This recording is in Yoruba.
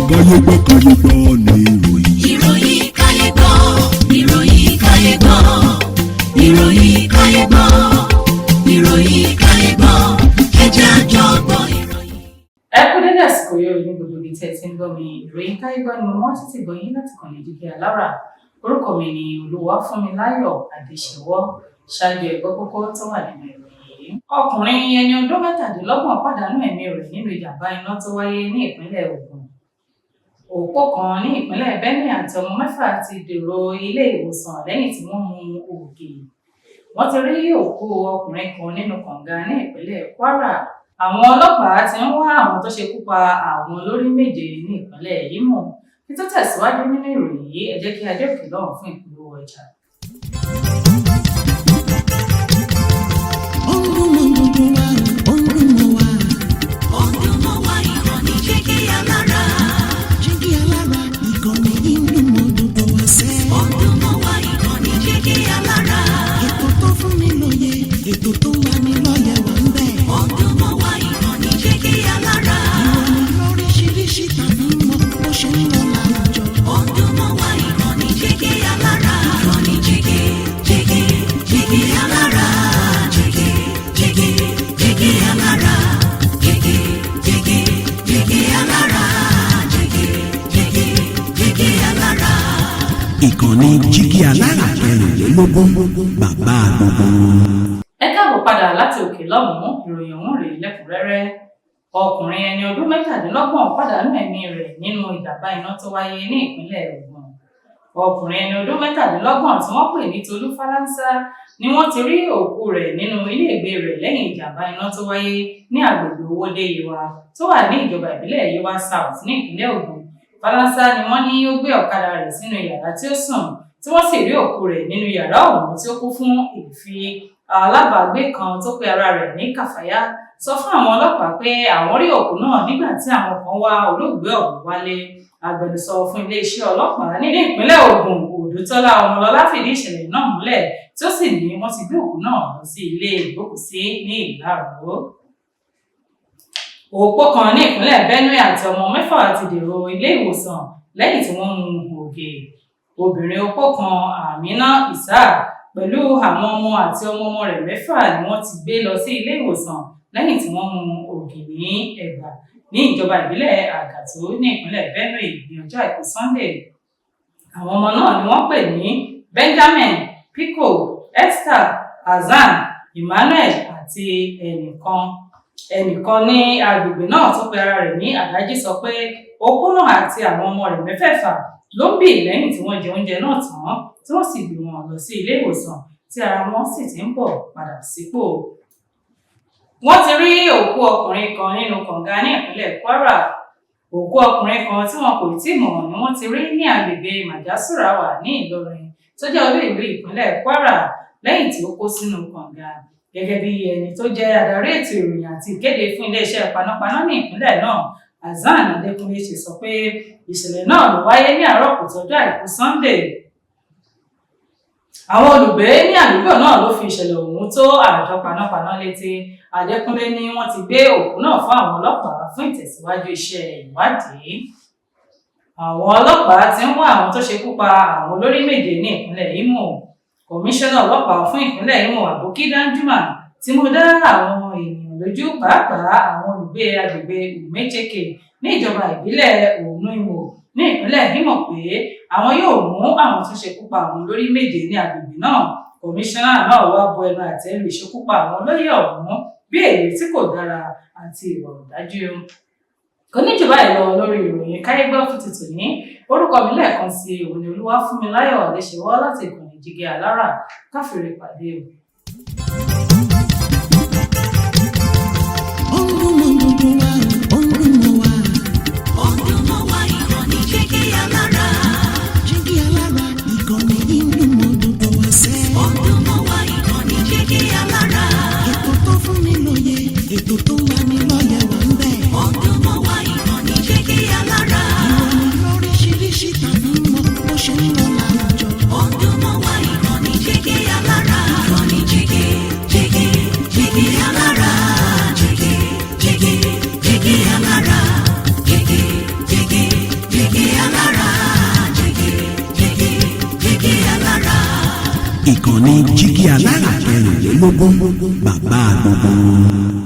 Káyé gbọ́, káyé gbọ́ ní ìròyìn. Ìròyìn káyé gbọ́, ìròyìn káyé gbọ́, ìròyìn káyé gbọ́, ìròyìn káyé gbọ́, ẹ jẹ́ a jọ gbọ́ ìròyìn. Ẹ kú dédé àsìkò yìí ní gbogbo ibi tẹ́ ẹ ti ń gbọ́ mi. Ìròyìn káyé gbọ́ ni mo wọ́n títí gbọ́ yín láti kàn lè jíkẹ́ alára. Orúkọ mi ni Olúwafúnmiláyọ̀ Adéṣèwọ́. Ṣáájú, ẹ gbọ́ kókó tó wà nínú ìròyìn yìí. Ọkùnrin ẹni ọdún 27 pàdánù ẹ̀mí rẹ̀ nínú ìjàmbá iná tó wáyé ní ìpínlẹ̀ Ògùn. Òpó kan ní ìpínlẹ̀ Benue àti ọmọ 6 ti dèrò ilé ìwòsàn lẹ́yìn tí wọ́n mu ògì. Wọ́n ti rí òkú ọkùnrin kan nínú kànga ní ìpínlẹ̀ Kwara. Àwọn ọlọ́pàá ti ń wá àwọn tó ṣekú pa àwọn olórí 7 ní ìpínlẹ̀ Imo. Kí tó tẹ̀síwájú nínú ìròyìn yìí, ẹ jẹ́ kí a dé òkè lọ́hùn fún ìpolówó ọjà. Ó ń dún mọ́ gbogbo wa, ó ń dún mọ́ wa. Ó ń dún mọ́ wa, ìkànnì Jígí Alára. Jígí Alára, ìkànnì yìí ń dún mọ́ gbogbo wa sẹ́. Ó ń dún mọ́ wa, ìkànnì Jígí Alára. Ètò tó fún ni lóye, ètò tó ń lani lọ́yẹ̀ wà ń bẹ̀. Ó ń dún mọ́ wa, ìkànnì Jígí Alára. Ìròyìn lóríṣiríṣi tàbí mọ́ bó ṣe ń lọ láwùjọ. Ó ń dún mọ́ wa, ìkànnì Jígí Alára. Ìkànnì Jígí, Jígí, Jígí Alára. Jígí, Jígí, Jígí Alára. Jígí, Jígí, Jígí Alára. Jígí, Jígí, Jígí Alára. Ìkànnì Jígí Alára 24, bàbá gbogbo wọn. Ẹ káàbọ̀ padà láti òkè lọ́hùn-ún. Ìròyìn ọ̀hún rèé lẹ́kùnrẹ́rẹ́. Ọkùnrin ẹni ọdún 27 pàdánù ẹ̀mí rẹ̀ nínú ìjàmbá iná tó wáyé ní ìpínlẹ̀ Ògùn. Ọkùnrin ẹni ọdún 27 tí wọ́n pè ní Tolú Fálánsá ni wọ́n ti rí òkú rẹ̀ nínú iléègbé rẹ̀ lẹ́yìn ìjàmbá iná tó wáyé ní agbègbè Owódé Yewa tó wà ní ìjọba ìbílẹ̀ Yewa South ní ìpínlẹ̀ Ògùn. Fálánsá ni wọ́n ní ó gbé ọ̀kadà rẹ̀ sínú yàrá tí ó sùn, tí wọ́n sì rí òkú rẹ̀ nínú yàrá ọ̀hún tí ó kún fún èéfín. Alábàágbé kan tó pe ara rẹ̀ ní Kàfáyá sọ fún àwọn ọlọ́pàá pé àwọn rí òkú náà nígbà tí àwọn kan wá olóògbé ọ̀hún wálé. Agbẹnusọ fún iléeṣẹ́ ọlọ́pàá ní ìpínlẹ̀ Ògùn, Òdútọ́lá Ọmọlọ́lá, fìdí ìṣẹ̀lẹ̀ náà múlẹ̀, tí ó sì ní wọ́n ti gbé òkú náà lọ sí ilé ìgbókùsí ní Ìláró. Òpó kan ní ìpínlẹ̀ Benue àti ọmọ 6 ti dèrò ilé ìwòsàn lẹ́yìn tí wọ́n mu ògì. Obìnrin opó kan, Amina Isa, pẹ̀lú àwọn ọmọ àti ọmọ ọmọ rẹ̀ 6 ni wọ́n ti gbé lọ sí ilé ìwòsàn lẹ́yìn tí wọ́n mu ògì ní Ẹ̀gbà ní ìjọba ìbílẹ̀ Àgàtó ní ìpínlẹ̀ Benue ní ọjọ́ Àìkú Sunday. Àwọn ọmọ náà ni wọ́n pè ní Benjamin, Pico, Esther, Hasan, Emmanuel àti ẹnìkan. Ẹnìkan ní agbègbè náà tó pe ara rẹ̀ ní Àdájí sọ pé opó náà àti àwọn ọmọ rẹ̀ mẹ́fẹ̀ẹ̀fà ló ń bì lẹ́yìn tí wọ́n jẹ oúnjẹ náà tán, tí wọ́n sì gbé wọn lọ sí ilé ìwòsàn, tí ara wọn sì ti ń bọ̀ padà sípò. Wọ́n ti rí òkú ọkùnrin kan nínú kànga ní ìpínlẹ̀ Kwara. Òkú ọkùnrin kan tí wọn kò tíì mọ̀ ni wọ́n ti rí ní agbègbè Màjàsúrawà ní Ìlọrin tó jẹ́ olú ìlú ìpínlẹ̀ Kwara lẹ́yìn tí ó kó sínú kànga. Gẹ́gẹ́ bí ẹni tó jẹ́ adarí ètò ìròyìn àti ìkéde fún iléeṣẹ́ panápaná ní ìpínlẹ̀ náà, Hasan Adékúnlé, ṣe sọ pé ìṣẹ̀lẹ̀ náà ló wáyé ní àárọ̀ kùtù ọjọ́ Àìkú Sunday. Àwọn olùgbé ní àdúgbò náà ló fi ìṣẹ̀lẹ̀ ọ̀hún tó àjọ panápaná létí. Adékúnlé ní wọ́n ti gbé òkú náà fún àwọn ọlọ́pàá fún ìtẹ̀síwájú iṣẹ́ ìwádìí. Àwọn ọlọ́pàá ti ń wá àwọn tó ṣekú pa àwọn olórí 7 ní ìpínlẹ̀ Imo. Kọmíṣánná ọlọ́pàá fún ìpínlẹ̀ Imo, Aboki Danjuma, tí mo dá àwọn ènìyàn lójú, pàápàá àwọn olùgbé agbègbè Umecheke ní ìjọba ìbílẹ̀ Ònú Imo ní ìpínlẹ̀ Imo, pé àwọn yóò mú àwọn tó ṣekú pa àwọn olórí 7 ní agbègbè náà. Kọmíṣánná náà wá bu ẹnu àtẹ́ lu ìṣekúpa àwọn olóyè ọ̀hún bí èyí tí kò dára àti ìwà ọ̀dájú. Kò ní jù báyìí lọ lórí ìròyìn káyégbọ́ fún ti tòní. Orúkọ mi lẹ́ẹ̀kan sí òun ni Olúwafúnmiláyọ̀ Adéṣèwọ́ láti ìkànnì Jígí Alára. Ká fire pàdé o. Ó ń dún mọ́ gbogbo wa, ó ń dún mọ́ wa. Ó ń dún mọ́ wa, ìkànnì Jígí Alára. Jígí Alára, ìkànnì yìí ń dún mọ́ gbogbo wa sẹ́. Ó ń dún mọ́ wa, ìkànnì Jígí Alára. Ètò tó fún ni lóye, ètò tó ń lani lọ́yẹ̀ wà ń bẹ̀. Ó ń dún mọ́ wa, ìkànnì Jígí Alára. Ìròyìn lóríṣiríṣi tàbí mọ́ bó ṣe ń lọ láwùjọ. Ó ń dún mọ́ wa, ìkànnì Jígí Alára. Ìkànnì Jígí, Jígí, Jígí Alára. Jígí, Jígí, Jígí Alára. Jígí, Jígí, Ìkànnì jígí alára kẹrìnlélógún, bàbá gbogbo wọn.